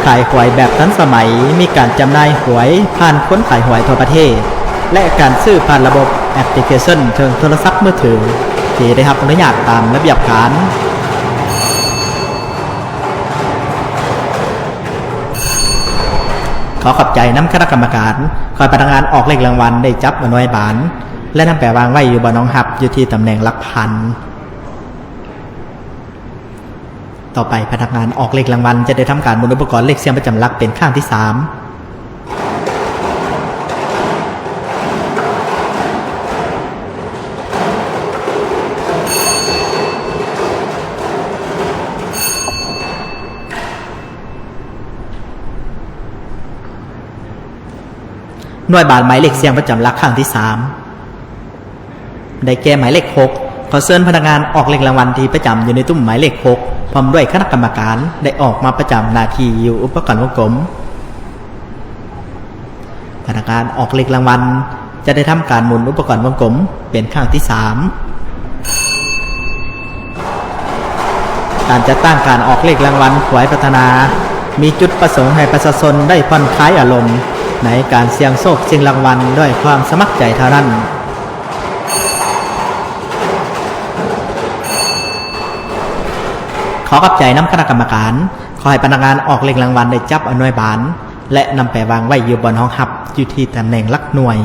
ຂາຍຫວຍແບບທັນສະໄໝ, ມີການຈຳໜ່າຍຫວຍຜ່ານຄົນຂາຍຫວຍທົ່ວປະເທດ ແລະ ການຊື້ຜ່ານລະບົບແອັບພລິເຄຊັນເທິງໂທລະສັບມືຖື ທີ່ໄດ້ຮັບອະນຸຍາດຕາມລະບຽບການ. ຂໍຂອບໃຈນຳຄະນະກຳມະການ. ຂ້ອຍພະນັກງານອອກເລກລາງວັນໄດ້ຈັບເອົາໜ່ວຍບານ ແລະ ນຳໄປວາງໄວ້ຢູ່ບ່ອນຮອງຮັບ ຢູ່ທີ່ຕຳແໜ່ງຫຼັກພັນ. ຕໍ່ໄປ, ພະນັກງານອອກເລກລາງວັນຈະໄດ້ທຳການໝູນອຸປະກອນເລກສ່ຽງປະຈຳຫຼັກເປັນຄັ້ງທີສາມ. ໜ່ວຍບານໝາຍເລກສ່ຽງປະຈຳຫຼັກຄັ້ງທີສາມ ໄດ້ແກ່ໝາຍເລກຫົກ. ຂໍເຊີນພະນັກງານອອກເລກລາງວັນທີ່ປະຈຳຢູ່ໃນຕຸ້ມໝາຍເລກຫົກ ພ້ອມດ້ວຍຄະນະກຳມະການ ໄດ້ອອກມາປະຈຳໜ້າທີ່ຢູ່ອຸປະກອນວົງກົມ. ພະນັກງານອອກເລກລາງວັນຈະໄດ້ທຳການໝູນອຸປະກອນວົງກົມເປັນຄັ້ງທີສາມ. ການຈັດຕັ້ງການອອກເລກລາງວັນຂວາຍພັດທະນາ ມີຈຸດປະສົງໃຫ້ປະຊາຊົນໄດ້ຜ່ອນຄາຍອາລົມໃນການສ່ຽງໂຊກຊິງລາງວັນດ້ວຍຄວາມສະໝັກໃຈເທົ່ານັ້ນ. ຂໍຂອບໃຈນຳຄະນະກຳມະການ. ຂໍໃຫ້ພະນັກງານອອກເລກລາງວັນໄດ້ຈັບເອົາໜ່ວຍບານ ແລະ ນຳໄປວາງໄວ້ຢູ່ບ່ອນຮອງຮັບ ຢູ່ທີ່ຕຳແໜ່ງຫຼັກໜ່ວຍ.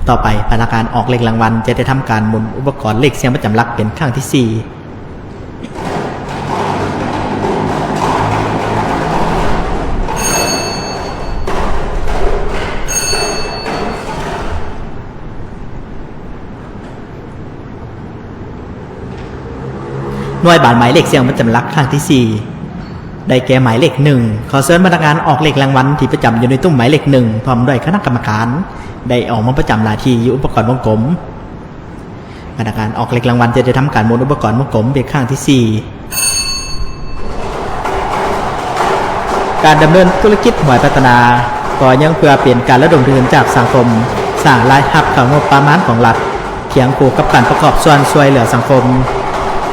ຕໍ່ໄປ, ພະນັກງານອອກເລກລາງວັນຈະໄດ້ທຳການໝູນອຸປະກອນເລກສ່ຽງປະຈຳຫຼັກເປັນຄັ້ງທີສີ່. ໜ່ວຍບານໝາຍເລກສ່ຽງປະຈຳຫຼັກຄັ້ງທີສີ່ ໄດ້ແກ່ໝາຍເລກໜຶ່ງ. ຂໍເຊີນພະນັກງານອອກເລກລາງວັນທີ່ປະຈຳຢູ່ໃນຕຸ້ມໝາຍເລກໜຶ່ງ ພ້ອມດ້ວຍຄະນະກຳມະການ ໄດ້ອອກມາປະຈຳໜ້າທີ່ຢູ່ອຸປະກອນວົງກົມ. ພະນັກງານອອກເລກລາງວັນຈະໄດ້ທຳການໝູນອຸປະກອນວົງກົມເປັນຄັ້ງທີສີ່. ການດຳເນີນທຸລະກິດຫວຍພັດທະນາ ກໍຍັງເພື່ອເປັນການລະດົມທຶນຈາກສັງຄົມ, ສ້າງລາຍຮັບເຂົ້າງົບປະມານຂອງລັດ, ຄຽງຄູ່ກັບການປະກອບສ່ວນຊ່ວຍເຫຼືອສັງຄົມ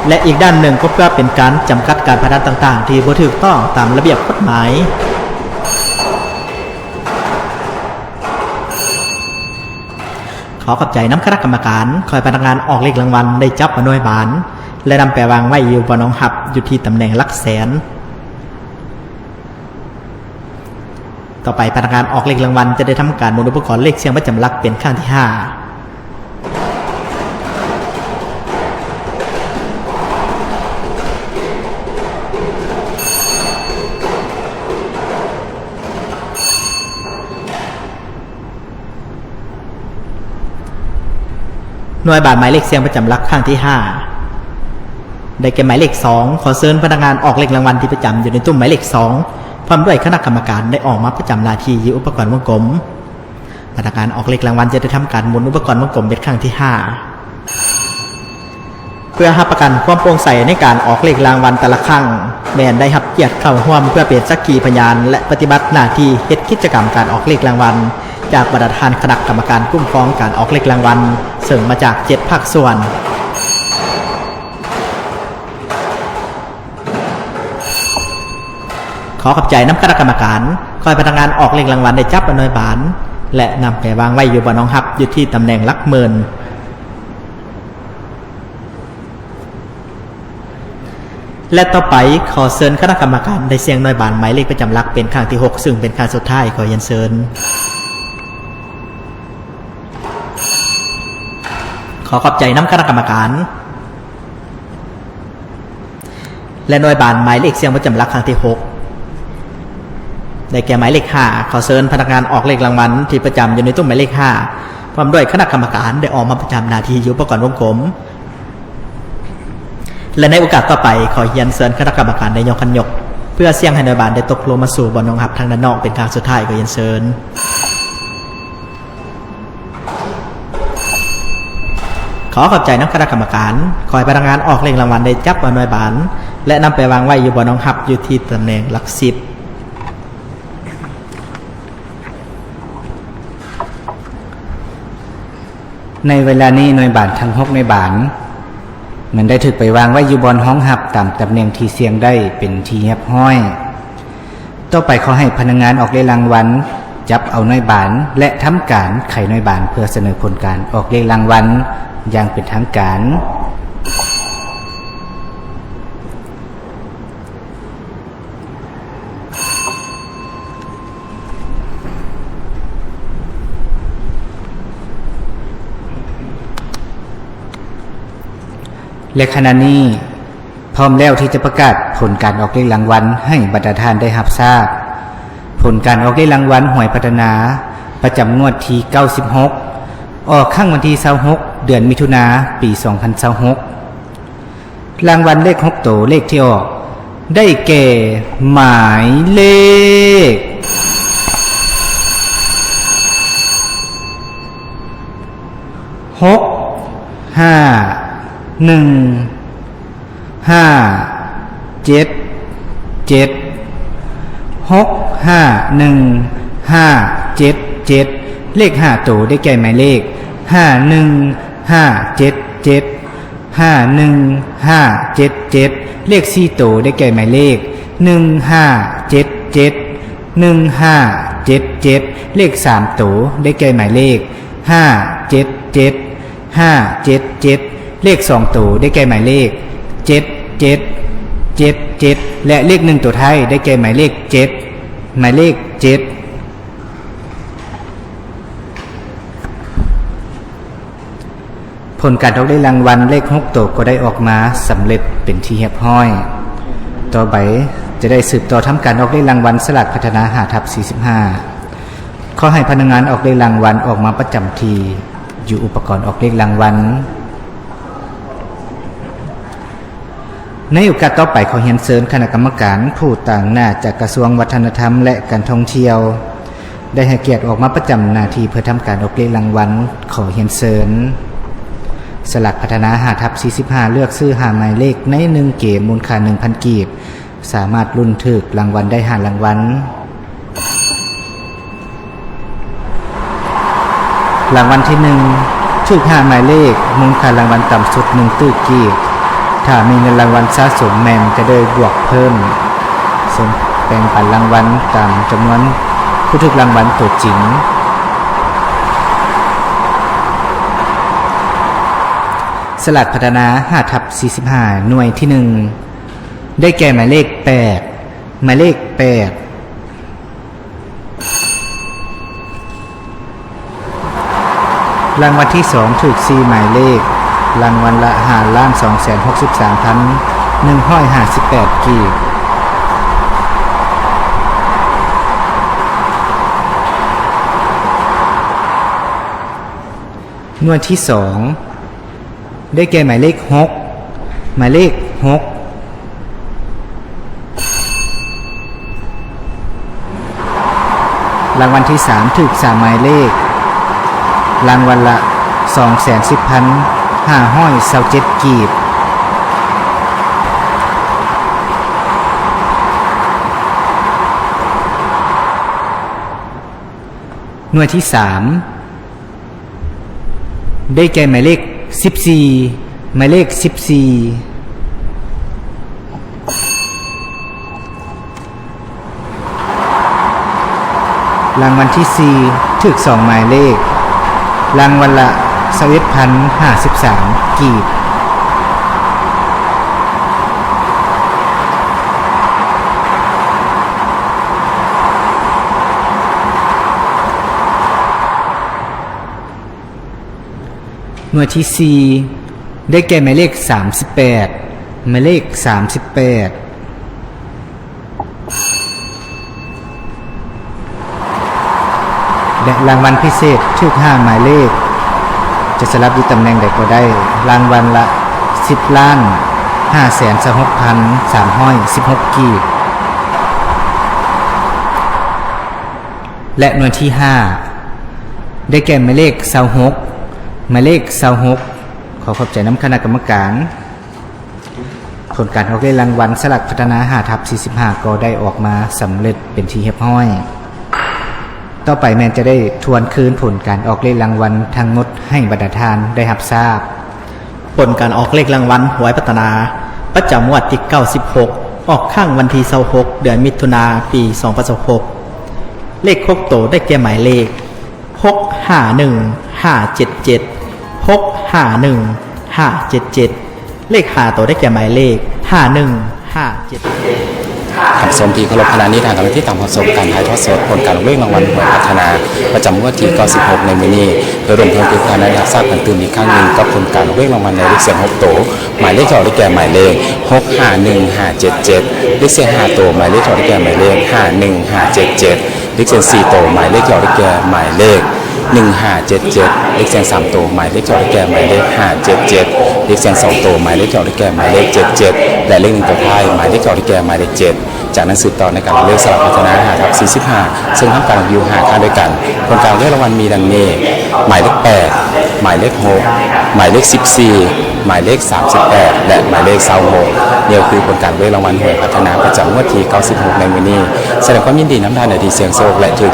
ແລະ ອີກດ້ານໜຶ່ງກໍເພື່ອເປັນການຈຳກັດການພະນັນຕ່າງໆ ທີ່ບໍ່ຖືກຕ້ອງຕາມລະບຽບກົດໝາຍ. ຂໍຂອບໃຈນຳຄະນະກຳມະການ. ຂໍໃຫ້ພະນັກງານອອກເລກລາງວັນໄດ້ຈັບເອົາໜ່ວຍບານ ແລະ ນຳໄປວາງໄວ້ຢູ່ບ່ອນຮອງຮັບ ຢູ່ທີ່ຕຳແໜ່ງຫຼັກແສນ. ຕໍ່ໄປ, ພະນັກງານອອກເລກລາງວັນຈະໄດ້ທຳການໝູນອຸປະກອນເລກສ່ຽງປະຈຳຫຼັກເປັນຄັ້ງທີຫ້າ. ໜ່ວຍບານໝາຍເລກສ່ຽງປະຈຳຫຼັກຄັ້ງທີຫ້າ ໄດ້ແກ່ໝາຍເລກສອງ. ຂໍເຊີນພະນັກງານອອກເລກລາງວັນທີ່ປະຈຳຢູ່ໃນຕຸ້ມໝາຍເລກສອງ ພ້ອມດ້ວຍຄະນະກຳມະການ ໄດ້ອອກມາປະຈຳໜ້າທີ່ຢູ່ອຸປະກອນວົງກົມ. ພະນັກງານອອກເລກລາງວັນຈະໄດ້ທຳການໝູນອຸປະກອນວົງກົມເປັນຄັ້ງທີຫ້າ. ເພື່ອຮັບປະກັນຄວາມໂປ່ງໃສໃນການອອກເລກລາງວັນແຕ່ລະຄັ້ງ, ແມ່ນໄດ້ຮັບກຽດເຂົ້າຮ່ວມເພື່ອເປັນສັກຂີພະຍານ ແລະ ປະຕິບັດໜ້າທີ່ເຮັດກິດຈະກຳການອອກເລກລາງວັນ ຈາກບັນດາທ່ານຄະນະກຳມະການຄຸ້ມຄອງການອອກເລກລາງວັນ ເຊິ່ງມາຈາກເຈັດພາກສ່ວນ. ຂໍຂອບໃຈນຳຄະນະກຳມະການ. ຂໍໃຫ້ພະນັກງານອອກເລກລາງວັນໄດ້ຈັບເອົາໜ່ວຍບານ ແລະ ນຳໄປວາງໄວ້ຢູ່ບ່ອນຮອງຮັບ ຢູ່ທີ່ຕຳແໜ່ງຫຼັກໝື່ນ. ແລະ ຕໍ່ໄປ, ຂໍເຊີນຄະນະກຳມະການໄດ້ສ່ຽງໜ່ວຍບານໝາຍເລກປະຈຳຫຼັກເປັນຄັ້ງທີຫົກ ຊຶ່ງເປັນຄັ້ງສຸດທ້າຍ. ຂໍຮຽນເຊີນ. ຂໍຂອບໃຈນຳຄະນະກຳມະການ. ແລະ ໜ່ວຍບານໝາຍເລກສ່ຽງປະຈຳຫຼັກຄັ້ງທີຫົກ ໄດ້ແກ່ໝາຍເລກຫ້າ. ຂໍເຊີນພະນັກງານອອກເລກລາງວັນທີ່ປະຈຳຢູ່ໃນຕຸ້ມໝາຍເລກຫ້າ ພ້ອມດ້ວຍຄະນະກຳມະການ ໄດ້ອອກມາປະຈຳໜ້າທີ່ຢູ່ອຸປະກອນວົງກົມ. ແລະ ໃນໂອກາດຕໍ່ໄປ, ຂໍຮຽນເຊີນຄະນະກຳມະການໄດ້ຍົກຂັນຍົກ ເພື່ອສ່ຽງໃຫ້ໜ່ວຍບານໄດ້ຕົກລົງມາສູ່ບ່ອນຮອງຮັບທາງດ້ານນອກເປັນຄັ້ງສຸດທ້າຍ. ຂໍຮຽນເຊີນ. ຂໍຂອບໃຈນຳຄະນະກຳມະການ. ຂໍໃຫ້ພະນັກງານອອກເລກລາງວັນໄດ້ຈັບເອົາໜ່ວຍບານ ແລະ ນຳໄປວາງໄວ້ຢູ່ບ່ອນຮອງຮັບ ຢູ່ທີ່ຕຳແໜ່ງຫຼັກສິບ. ໃນເວລານີ້ໜ່ວຍບານທັງຫົກໜ່ວຍບານ ມັນໄດ້ຖືກໄປວາງໄວ້ຢູ່ບ່ອນຮອງຮັບຕາມຕຳແໜ່ງທີ່ສ່ຽງໄດ້ເປັນທີ່ຮຽບຮ້ອຍ. ຕໍ່ໄປຂໍໃຫ້ພະນັກງານອອກເລກລາງວັນຈັບເອົາໜ່ວຍບານ ແລະ ທຳການໄຂໜ່ວຍບານເພື່ອສະເໜີຜົນການອອກເລກລາງວັນຢ່າງເປັນທາງການ. ແລະ ຂະນະນີ້ ພ້ອມແລ້ວທີ່ຈະປະກາດຜົນການອອກເລກລາງວັນໃຫ້ບັນດາທ່ານໄດ້ຮັບຊາບ. ຜົນການອອກເລກລາງວັນຫວຍພັດທະນາ ປະຈຳງວດທີເກົ້າສິບຫົກ ອອກຄັ້ງວັນທີຊາວຫົກ ເດືອນມິຖຸນາ ປີສອງພັນຊາວຫົກ. ລາງວັນເລກຫົກໂຕ ເລກທີ່ອອກ ໄດ້ແກ່ ໝາຍເລກ ຫົກ ຫ້າ ໜຶ່ງ ຫ້າ ເຈັດ ເຈັດ ຫົກ ຫ້າ ໜຶ່ງ ຫ້າ ເຈັດ ເຈັດ. ເລກຫ້າໂຕ ໄດ້ແກ່ໝາຍເລກ ຫ້າ ໜຶ່ງ ຫ້າ ເຈັດ ເຈັດ ຫ້າ ໜຶ່ງ ຫ້າ ເຈັດ ເຈັດ. ເລກສີ່ໂຕ ໄດ້ແກ່ໝາຍເລກ ໜຶ່ງ ຫ້າ ເຈັດ ເຈັດ ໜຶ່ງ ຫ້າ ເຈັດ ເຈັດ. ເລກສາມໂຕ ໄດ້ແກ່ໝາຍເລກ ຫ້າ ເຈັດ ເຈັດ ຫ້າ ເຈັດ ເຈັດ. ເລກສອງໂຕ ໄດ້ແກ່ໝາຍເລກ ເຈັດ ເຈັດ ເຈັດ ເຈັດ ແລະ ເລກໜຶ່ງໂຕທ້າຍ ໄດ້ແກ່ໝາຍເລກ ເຈັດ ໝາຍເລກ ເຈັດ. ຜົນການອອກເລກລາງວັນເລກຫົກໂຕກໍໄດ້ອອກມາສຳເລັດເປັນທີ່ຮຽບຮ້ອຍ. ຕໍ່ໄປຈະໄດ້ສືບຕໍ່ທຳການອອກເລກລາງວັນສະຫຼາກພັດທະນາ ຫ້າທັບສີ່ສິບຫ້າ. ຂໍໃຫ້ພະນັກງານອອກເລກລາງວັນອອກມາປະຈຳທີ່ຢູ່ອຸປະກອນອອກເລກລາງວັນ. ໃນໂອກາດຕໍ່ໄປ ຂໍຮຽນເຊີນຄະນະກຳມະການຜູ້ຕາງໜ້າຈາກກະຊວງວັດທະນະທຳ ແລະ ການທ່ອງທ່ຽວ ໄດ້ໃຫ້ກຽດອອກມາປະຈຳໜ້າທີ່ເພື່ອທຳການອອກເລກລາງວັນ. ຂໍຮຽນເຊີນ. ສະຫຼາກພັດທະນາ ຫ້າທັບສີ່ສິບຫ້າ ເລືອກຊື້ຫ້າໝາຍເລກໃນໜຶ່ງເກມ ມູນຄ່າໜຶ່ງພັນກີບ. ສາມາດລຸ້ນຖືກລາງວັນໄດ້ຫ້າລາງວັນ. ລາງວັນທີໜຶ່ງ ຖືກຫ້າໝາຍເລກ, ມູນຄ່າລາງວັນຕ່ຳສຸດໜຶ່ງຕື້ກີບ. ຖ້າມີເງິນລາງວັນສະສົມແມ່ນຈະໄດ້ບວກເພີ່ມ, ເຊິ່ງແບ່ງປັນລາງວັນຕາມຈຳນວນຜູ້ຖືກລາງວັນຕົວຈິງ. ສະຫຼາກພັດທະນາ ຫ້າທັບສີ່ສິບຫ້າ ໜ່ວຍທີໜຶ່ງ ໄດ້ແກ່ໝາຍເລກແປດ, ໝາຍເລກແປດ. ລາງວັນທີສອງ ຖືກສີ່ໝາຍເລກ, ລາງວັນລະຫ້າລ້ານສອງແສນຫົກສິບສາມພັນໜຶ່ງຮ້ອຍຫ້າສິບແປດກີບ. ໜ່ວຍທີສອງ ໄດ້ແກ່ໝາຍເລກຫົກ, ໝາຍເລກຫົກ. ລາງວັນທີສາມ ຖືກສາມໝາຍເລກ, ລາງວັນລະສອງແສນສິບພັນຫ້າຮ້ອຍຊາວເຈັດກີບ. ໜ່ວຍທີສາມ ໄດ້ແກ່ໝາຍເລກສິບສີ່, ໝາຍເລກສິບສີ່. ລາງວັນທີສີ່ ຖືກສອງໝາຍເລກ, ລາງວັນລະຊາວເອັດພັນຫ້າສິບສາມກີບ. ໜ່ວຍທີສີ່ ໄດ້ແກ່ໝາຍເລກສາມສິບແປດ, ໝາຍເລກສາມສິບແປດ. ແລະ ລາງວັນພິເສດ ຖືກຫ້າໝາຍເລກ, ຈະສະຫຼັບຢູ່ຕຳແໜ່ງໃດກໍໄດ້, ລາງວັນລະສິບລ້ານຫ້າແສນຊາວຫົກພັນສາມຮ້ອຍສິບຫົກກີບ. ແລະ ໜ່ວຍທີຫ້າ ໄດ້ແກ່ໝາຍເລກຊາວຫົກ, ໝາຍເລກຊາວຫົກ. ຂໍຂອບໃຈນຳຄະນະກຳມະການ. ຜົນການອອກເລກລາງວັນສະຫຼາກພັດທະນາ ຫ້າທັບສີ່ສິບຫ້າ ກໍໄດ້ອອກມາສຳເລັດເປັນທີ່ຮຽບຮ້ອຍ. ຕໍ່ໄປແມ່ນຈະໄດ້ທວນຄືນຜົນການອອກເລກລາງວັນທັງໝົດໃຫ້ບັນດາທ່ານໄດ້ຮັບຊາບ. ຜົນການອອກເລກລາງວັນຫວຍພັດທະນາ ປະຈຳງວດທີເກົ້າສິບຫົກ ອອກຄັ້ງວັນທີຊາວຫົກ ເດືອນມິຖຸນາ ປີສອງພັນຊາວຫົກ ເລກຫົກໂຕໄດ້ແກ່ໝາຍເລກ ຫົກຫ້າໜຶ່ງ ຫ້າເຈັດເຈັດ ຫົກຫ້າໜຶ່ງ ຫ້າເຈັດເຈັດ ເລກຫ້າໂຕໄດ້ແກ່ໝາຍເລກ ຫ້າໜຶ່ງ ຫ້າເຈັດ ທ່ານຜູ້ຊົມທີ່ເຄົາລົບ, ຂະນະນີ້ທ່ານກຳລັງຕິດຕາມຮັບຊົມການຖ່າຍທອດສົດຜົນການອອກເລກລາງວັນຫວຍພັດທະນາ ປະຈຳງວດທີເກົ້າສິບຫົກ ໃນມື້ນີ້ ໂດຍລວມເພື່ອໃຫ້ທ່ານໄດ້ຮັບຊາບກັນຕື່ມອີກຄັ້ງໜຶ່ງກັບຜົນການອອກເລກລາງວັນໃນເລກສ່ຽງຫົກໂຕ, ໝາຍເລກທີ່ອອກໄດ້ແກ່ໝາຍເລກ ຫົກຫ້າໜຶ່ງ ຫ້າເຈັດເຈັດ, ເລກສ່ຽງຫ້າໂຕ ໝາຍເລກທີ່ອອກໄດ້ແກ່ໝາຍເລກ ຫ້າໜຶ່ງ ຫ້າເຈັດເຈັດ, ເລກສ່ຽງສີ່ໂຕ ໝາຍເລກທີ່ອອກໄດ້ແກ່ໝາຍເລກ ໜຶ່ງຫ້າເຈັດເຈັດ, ເລກສ່ຽງສາມໂຕ ໝາຍເລກທີ່ອອກໄດ້ແກ່ໝາຍເລກ ຫ້າເຈັດເຈັດ, ເລກສ່ຽງສອງໂຕ ໝາຍເລກທີ່ອອກໄດ້ແກ່ໝາຍເລກ ເຈັດເຈັດ ແລະ ເລກໜຶ່ງໂຕທ້າຍ ໝາຍເລກທີ່ອອກໄດ້ແກ່ໝາຍເລກ ເຈັດ. ຈາກນັ້ນສືບຕໍ່ໃນການອອກເລກສະຫຼາກພັດທະນາ ຫ້າທັບສີ່ສິບຫ້າ ເຊິ່ງທຳການອອກຢູ່ຫ້າຄັ້ງດ້ວຍກັນ. ຜົນການອອກເລກລາງວັນມີດັ່ງນີ້: ໝາຍເລກ ແປດ, ໝາຍເລກ ຫົກ, ໝາຍເລກ ສິບສີ່, ໝາຍເລກ ສາມສິບແປດ ແລະ ໝາຍເລກ ຊາວຫົກ. ນີ້ກໍຄືຜົນການອອກເລກລາງວັນຫວຍພັດທະນາ ປະຈຳງວດທີເກົ້າສິບຫົກ ໃນມື້ນີ້. ສະແດງຄວາມຍິນດີນຳທ່ານໃດທີ່ສ່ຽງໂຊກ ແລະ ຖືກ